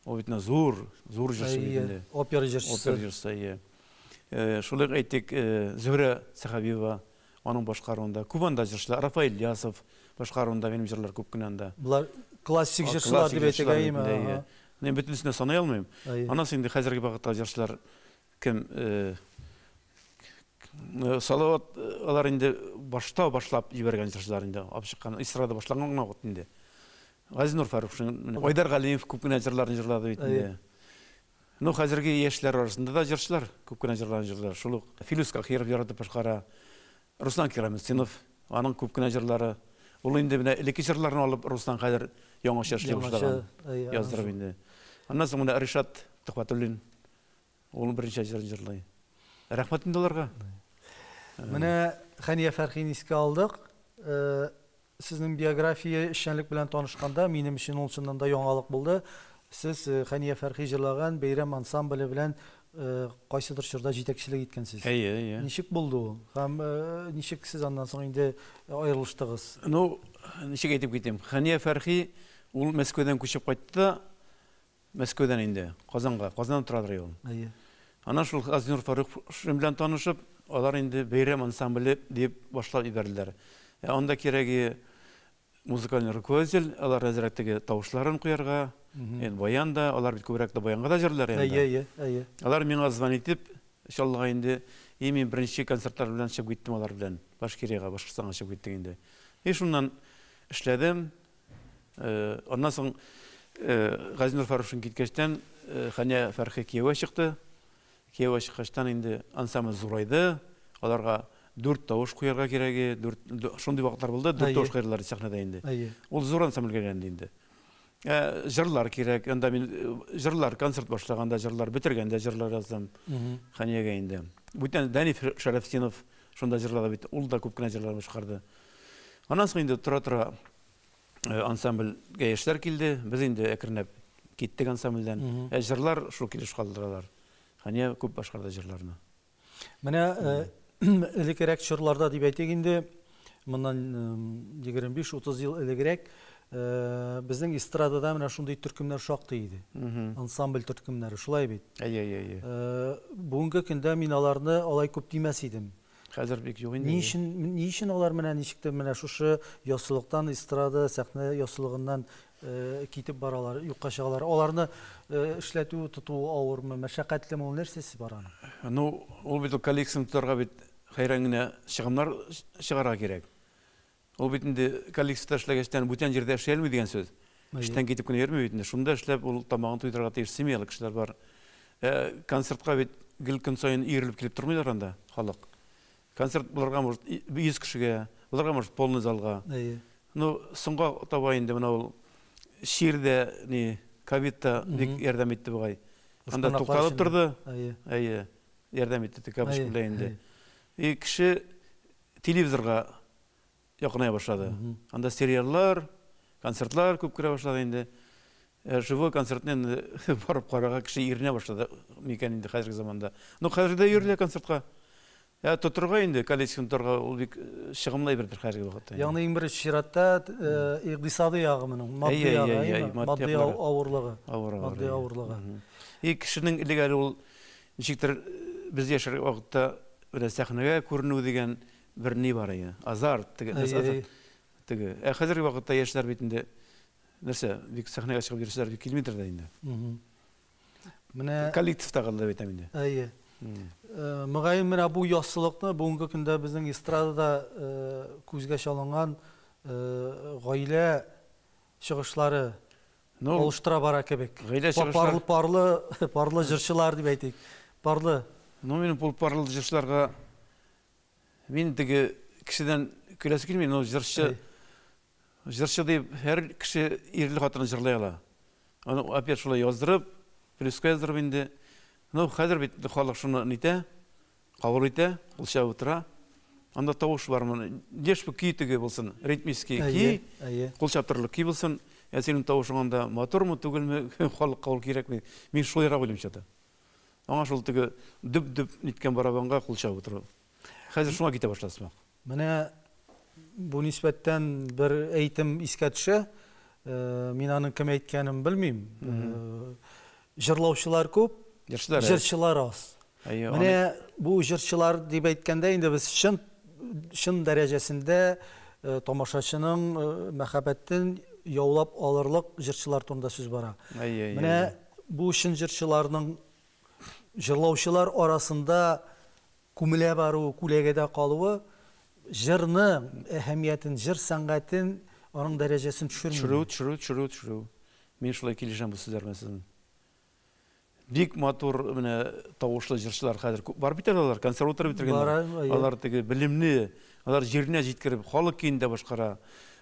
Ул бит зур, зур җырчы бит инде. Опера җырчысы. Опера җырчысы, әйе. Шулай ук әйтик, Зөһрә Сәхәбиева, аның башкаруында. Күп анда җырчылар, Рафаэль Ильясов башкаруында минем җырлар күп кенә анда. Болар классик җырчылар дип әйтик, әйеме? Мин бөтенесен дә саный алмыйм. Аннан соң инде хәзерге вакытта җырчылар кем Салават, алар инде башта башлап җибәргән җырчылар инде, алып чыккан, эстрада башланган гына вакыт инде. Газинур Фарукшин, Айдар Галиев күп кенә җырларын җырлады бит инде. Ну, хәзерге яшьләр арасында да җырчылар күп кенә җырларын җырлар. Шул ук Филүс Кахиров яратып башкара, Руслан Кираметдинов, аның күп кенә җырлары. Ул инде менә элекке җырларын алып Руслан хәзер яңача эшли башлаган, яздырып инде. Аннан соң менә Ришат Төхвәтуллин, ул берничә җыр җырлый. Рәхмәт инде аларга. Менә Хәния Фәрхине искә алдык. Сезнең биография эшчәнлек белән танышканда минем өчен ул чыннан да яңалык булды. Сез Хәния Фәрхи җырлаган Бәйрәм ансамбле белән кайсыдыр чорда җитәкчелек иткәнсез. Әйе, әйе. Ничек булды ул? Һәм ничек сез аннан соң инде аерылыштыгыз? Ну, ничек әйтеп китим? Хәния Фәрхи ул Мәскәүдән күчеп кайтты да, Мәскәүдән инде Казанга, Казаннан торадыр ул. Әйе. Аннан шул Газинур Фарукшин белән танышып, алар инде Бәйрәм ансамбле дип башлап җибәрделәр. Анда кирәге музыкальный руководитель, алар әзрәк теге тавышларын куярга, инде баян да, алар бит күбрәк тә баянга да җырлар инде. Әйе, әйе, әйе. Алар миңа звонить итеп, Чаллыга инде, и мин беренче концертлар белән чыгып киттем алар белән, Башкириягә, Башкортстанга чыгып киттек инде. И шуннан эшләдем. Аннан соң Газинур Фарукшин киткәчтән Хәния Фәрхи кияүгә чыкты. Кияүгә чыккачтан инде ансамбль зурайды. Аларга 4 тавыш куярга кирәге, 4 шундый вакытлар булды, 4 тавыш куйдылар сәхнәдә инде. Ул зур ансамбльгә әйләнде инде. Җырлар кирәк. Анда мин җырлар, концерт башлаганда җырлар, бетергәндә җырлар яздым. Хәниягә инде. Бүтән Дәниф Шәрәфтинов шунда җырлады бит. Ул да күп кенә җырлар башкарды. Аннан соң инде тора-тора ансамбльгә яшьләр килде. Без инде әкренләп киттек ансамбльдән. Ә җырлар шул килеш калдыралар. Хәния күп башкарды җырларны. Менә элеккерәк чорларда дип әйтик инде, моннан 25-30 ел элегрәк Безнең эстрадада менә шундый төркемнәр шактый иде. Ансамбль төркемнәре, шулай бит? Әйе, әйе, әйе. Бүгенге көндә мин аларны алай күп димәс идем. Хәзер бик юк инде. Ни өчен, ни өчен алар менә ничектер менә шушы яссылыктан, эстрада, сәхнә яссылыгыннан китеп баралар, юкка чыгалар? Аларны эшләтү, тоту авырмы, мәшәкатьлеме, ул нәрсәсе бар аның? Ну, ул бит ул коллекцияне тотарга бит хәйран генә чыгымнар чыгарга кирәк. Ул бит инде коллективта эшләгәчтән бүтән җирдә эшли алмый дигән сүз. Эштән китеп кенә йөрми бит инде. Шунда эшләп ул тамагын туйдырырга тиеш семьялы кешеләр бар. Ә концертка бит гел көн саен өерелеп килеп тормыйлар анда халык. Концерт булырга может 100 кешегә, булырга может полный залга. Әйе. Ну, соңга таба инде менә ул чир дә, ни, ковид та бик ярдәм итте бугай. Анда тукталып торды. Әйе. Әйе. Ярдәм итте кавычка белән инде. И кеше телевизорга якыная башлады. Анда сериаллар, концертлар күп керә башлады инде. Э, живой концертны инде барып карарга кеше иренә башлады микән инде хәзерге заманда. Ну, хәзер дә йөрелә концертка. Ә тотырга инде, коллективны тотарга ул бик э, чыгымлы әйбердер хәзерге вакытта. Ягъни иң беренче чиратта э, икътисадый ягы моның, матди ягы, матди авырлыгы. Матди авырлыгы. И кешенең элек әле ул ничектер без яшәр вакытта менә сәхнәгә күренү дигән бер ни бар иде. Азарт теге, теге. Ә хәзерге вакытта яшьләр бит инде нәрсә, бик сәхнәгә чыгып йөрсәләр бик килмидер дә инде. Менә коллективтагы дип әйтәм инде. Әйе. Мөгаен менә бу яссылыкны бүгенге көндә безнең эстрадада күзгә чалынган гаилә чыгышлары Ну, алыштыра бара кебек. Гаилә чыгышлары парлы парлы парлы җырчылар дип әйтик. Парлы. Ну, минем ул парлы җырчыларга мин теге кешедән көләсе килми, но җырчы җырчы дип һәр кеше ирле хатыны җырлый ала. Аны опять шулай яздырып, плюска яздырып инде. Ну, хәзер бит халык шуны нитә, кабул итә, кул чабып утыра. Анда тавыш бар моны. Лишь бы көй теге булсын, ритмический көй, кул чаптырырлык көй булсын. Ә синең тавышың анда матурмы, түгелме, халыкка ул кирәкми. Мин шулайрак уйлыйм чата. Аңа шул теге дөп-дөп ниткән барабанга кул чабып утыру. Хәзер шуңа китә башлады сымак. Менә бу нисбәттән бер әйтем искә төшә. Мин аның кем әйткәнен белмим. Җырлаучылар күп, җырчылар аз. Менә бу җырчылар дип әйткәндә инде без чын чын дәрәҗәсендә тамашачының мәхәббәтен яулап алырлык җырчылар турында сүз бара. Менә бу чын җырчыларның җырлаучылар арасында күмелә баруы, күләгәдә калуы җырның әһәмиятен, җыр сәнгатен, аның дәрәҗәсен төшерми. Төшерү, төшерү, төшерү, төшерү. Мин шулай килешәм бу сүзләр белән сезнең. Бик матур менә тавышлы җырчылар хәзер күп бар бит әле алар, консерватория бетергәннәр. Алар теге белемле, алар җиренә җиткереп, халык көен дә башкара,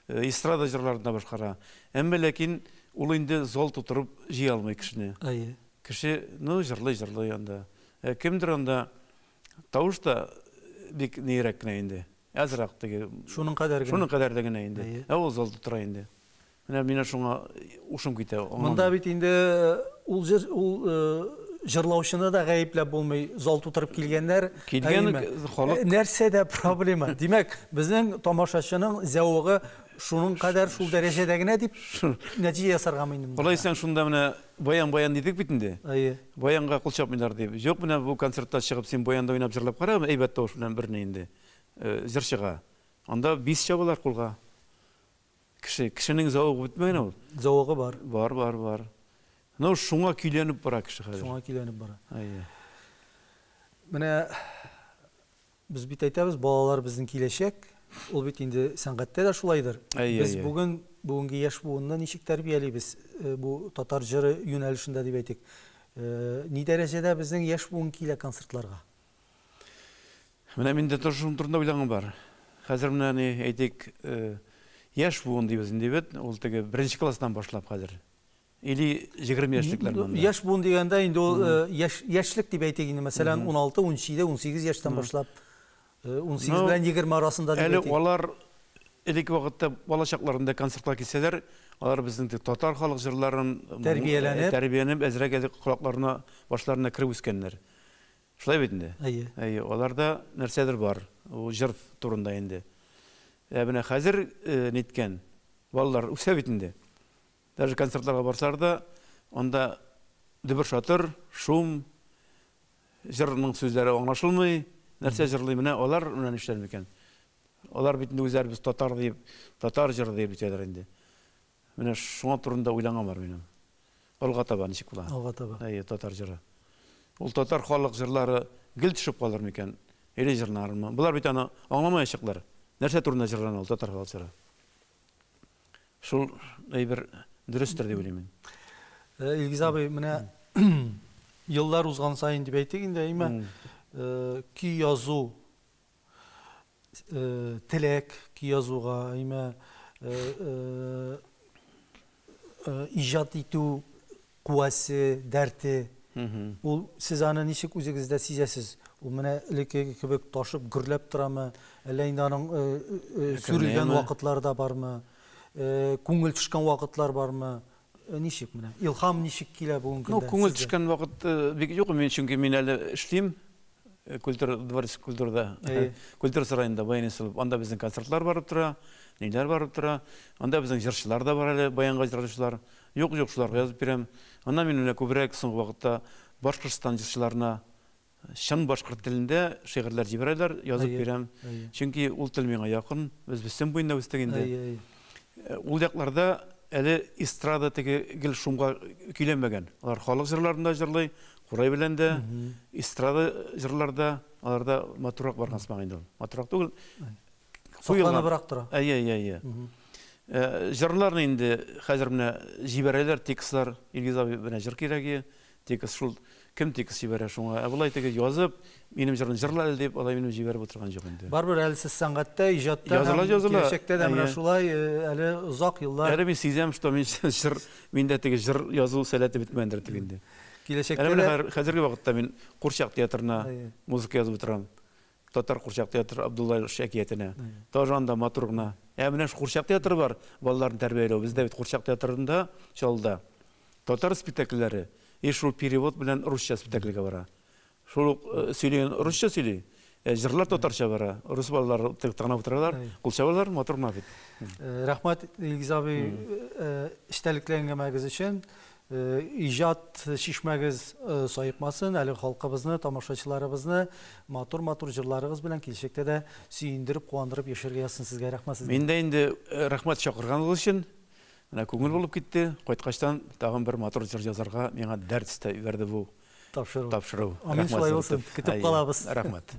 эстрада җырларын да башкара. Әмма ләкин ул инде зал тутырып җыя алмый кешене. Әйе. Кеше, ну, җырлый, җырлый анда. Ә кемдер анда тавыш та бик нирәк кенә инде. Әзрәк теге. Шуның кадәр генә. Шуның кадәр дә генә инде. Ә ул зал тутыра инде. Менә мине шуңа ушым китә. Монда бит инде ул җыр ул җырлаучыны да гаепләп булмый, зал тутырып килгәннәр. Килгән халык. Нәрсәдә проблема? Димәк, безнең тамашачының зәвыгы шуның кадәр шул дәрәҗәдә генә дип нәтиҗә ясаргамы инде? Алай исән шунда менә баян-баян дидек бит инде. Әйе. Баянга кул чапмыйлар дип. Юк, менә бу концертта чыгып син баянда уйнап җырлап кара, әйбәт тавыш белән берне инде җырчыга. Анда бис чабалар кулга. Кеше, кешенең зәвыгы бетмәгән ул. Зәвыгы бар. Бар, бар, бар. Ну, шуңа көйләнеп бара кеше хәзер. Шуңа көйләнеп бара. Әйе. Менә без бит әйтәбез, балалар безнең киләчәк. Ул бит инде сәнгатьтә дә шулайдыр. Әйе, Без бүген бүгенге яшь буынны ничек тәрбиялибез бу татар җыры юнәлешендә дип әйтик. Ни дәрәҗәдә безнең яшь буын килә концертларга? Менә мин дә тоже шуның турында уйлаган бар. Хәзер менә ни әйтик, яшь буын дибез инде бит, ул теге беренче класстан башлап хәзер. Или 20 яшьлекләр монда. Яшь буын дигәндә инде ул яшь яшьлек дип әйтик инде, мәсәлән, 16, 17, 18 яшьтән башлап, 18 белән 20 арасында дип әйтик. Әле алар элекке вакытта бала чакларында концертка килсәләр, алар безнең татар халык җырларын тәрбияләнеп, тәрбияләнеп әзрәк әле колакларына, башларына кереп үскәннәр. Шулай бит инде? Әйе. Әйе, аларда нәрсәдер бар. Ул җыр турында инде. Ә менә хәзер ниткән? Балалар үсә бит инде. Даже концертларга барсалар да, анда дөбер-шатыр, шум, җырның сүзләре аңлашылмый, нәрсә җырлый, менә алар менә нишләр микән? Алар бит инде үзләре без татар дип, татар җыры дип әйтәләр инде. Менә шуңа турында уйланган бар минем. Алга таба ничек була? Алга таба. Әйе, татар җыры. Ул татар халык җырлары гел төшеп калыр микән? Или җырлармы? Болар бит аны аңламаячаклар. Нәрсә турында җырлана ул татар халык җыры? Шул әйбер дөрестер дип уйлыйм мин. Илгиз абый, менә еллар узган саен дип әйтик инде, әйме, көй язу теләк көй язуга, әйме, иҗат итү куәсе, дәрте. Ул сез аны ничек үзегездә сизәсез? Ул менә элеккеге кебек ташып, гөрләп торамы? Әллә инде аның сүрелгән вакытлары да бармы? Күңел төшкән вакытлар бармы? Ничек менә? Илһам ничек килә бүгенге Ну, көндә күңел сезгә? төшкән вакыт бик юк, мин чөнки мин әле эшлим. Культура, дворец культурада, культура сараенда баянист булып, анда безнең концертлар барып тора, ниләр барып тора. Анда безнең җырчылар да бар әле, баянга җырлаучылар. Юк, юк, шуларга язып бирәм. Аннан мин менә күбрәк соңгы вакытта Башкортстан җырчыларына чын башкорт телендә шигырьләр җибәрәләр, язып бирәм. Чөнки ул тел миңа якын. Без Бесем буенда үстек инде. Ул якларда әле эстрада теге гел шумга көйләнмәгән. Алар халык җырларын да җырлый, курай белән дә, эстрада җырларда аларда матуррак барган сымак инде ул. Матуррак түгел, Сакланыбрак тора. Әйе, әйе, әйе. Җырларны инде хәзер менә җибәрәләр текстлар. Илгиз абый, менә җыр кирәге, текст шул кем текст җибәрә шуңа. Ә болай теге язып, минем җырны җырла әле дип, алай минем җибәреп утырган юк инде. Барыбер әле сез сәнгатьтә, иҗатта Языла, һәм языла. киләчәктә дә менә шулай әле озак еллар. Әле мин сизәм, что мин җыр, миндә теге җыр язу сәләте бетмәгәндер дип инде. Киләчәктә Әле менә хәзерге вакытта мин курчак театрына музыка язып утырам. Татар курчак театры Абдулла Илш әкиятенә. Тоже анда матур гына. Ә менә шу курчак театры бар, балаларны тәрбияләү. Бездә бит курчак театрында Чаллыда татар спектакльләре и шул перевод белән русча спектакльгә бара. Шул ук сөйләгән русча сөйли, җырлар татарча бара. Рус балалары тыңлап утыралар, кул чабалар, матур гына бит. Рәхмәт, Илгиз абый, эчтәлекле әңгәмәгез өчен. Иҗат чишмәгез саекмасын, әле халкыбызны, тамашачыларыбызны матур-матур җырларыгыз белән киләчәктә дә сөендереп, куандырып яшәргә язсын сезгә. Рәхмәт сезгә. Мин дә инде рәхмәт чакырганыгыз өчен. Менә күңел булып китте. Кайткачтан тагын бер матур җыр язарга миңа дәрт өстәп җибәрде бу тапшыру. Тапшыру. Амин, шулай булсын. Көтеп калабыз. Рәхмәт.